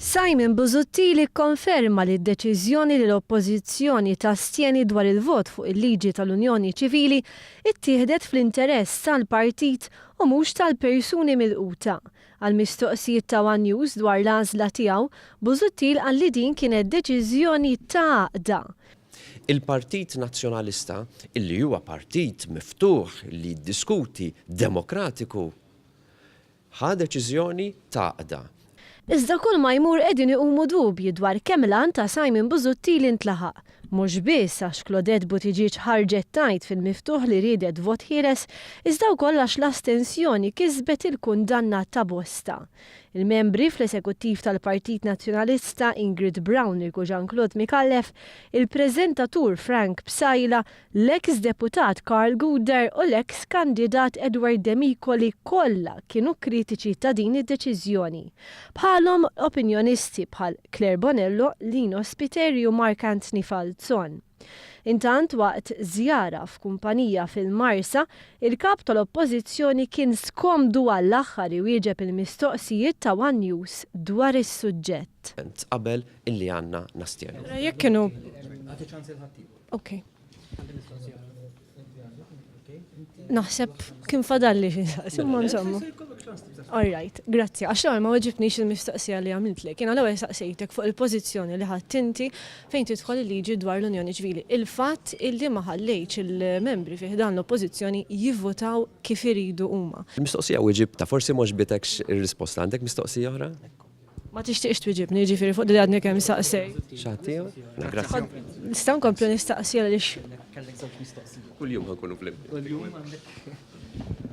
Simon Busuttil ikkonferma li d-deċiżjoni li l-Oppożizzjoni tastjeni dwar il-vot fuq il-liġi tal-Unjoni Ċivili ttieħdet fl-interess tal-partit u mhux tal-persuni milquta. Għall-mistoqsijiet ta' one News dwar l-għażla tiegħu, Busuttil qal li din kienet deċiżjoni ta' għaqda. Il-Partit Nazzjonalista, illi huwa partit miftuħ, li jiddiskuti, demokratiku, ħa deċiżjoni ta' għaqda. Iżda kull ma jmur qegħdin iqumu dubji dwar kemm l-għan ta' Simon Busuttil intlaħaq. Mhux biss għax Claudette Buttigieg ħarġet tgħid fil-miftuħ li riedet vot ħieles, iżda wkoll għax l-astensjoni kisbet il-kundanna ta' bosta. Il-membri fl-Esekuttiv tal-Partit Nazzjonalista Ingrid Brownrigg u Jean Claude Micallef, il-preżentatur Frank Psaila, L-eks deputat Karl Gouder u l-eks kandidat Edward Demicoli kollha kienu kritiċi ta' din id-deċiżjoni. Bħalhom opinjonisti bħal Claire Bonello, Lino Spiteri u Mark Anthony Falzon. Intant waqt żjara f'kumpanija fil-Marsa, il-Kap tal-Oppożizzjoni kien skomdu għall-aħħar iwieġeb il-mistoqsijiet ta' one News dwar is-suġġett. Qabel illi għandna nastjenu. Jekk kienu Ok. Naħseb kien fadalli xi nsaqsi, imma insomma. All right, grazzi. Għax l-ewwel ma weġibtnix il-mistoqsija li għamiltlek. Jiena l-ewwel saqsejtek fuq il-pożizzjoni li ħadt inti fejn tidħol il-liġi dwar l-Unjoni Ċivili. Il-fatt illi ma ħallejtx il-membri fi ħdan l-Oppożizzjoni jivvotaw kif iridu huma. Il-mistoqsija weġibtha, forsi m'għoġbitekx ir-risposta. Għandek mistoqsija oħra? Ma tixtieqx twiġibni, jiġifieri fuq li għadni kemm saqsejt. Xi ħadd ieħor? Le, grazzi. Nista' nkompli nistaqsi għaliex. Kellek żewġ mistoqsijiet. Kuljum ħa nkunu flimkien. Kuljum għandek.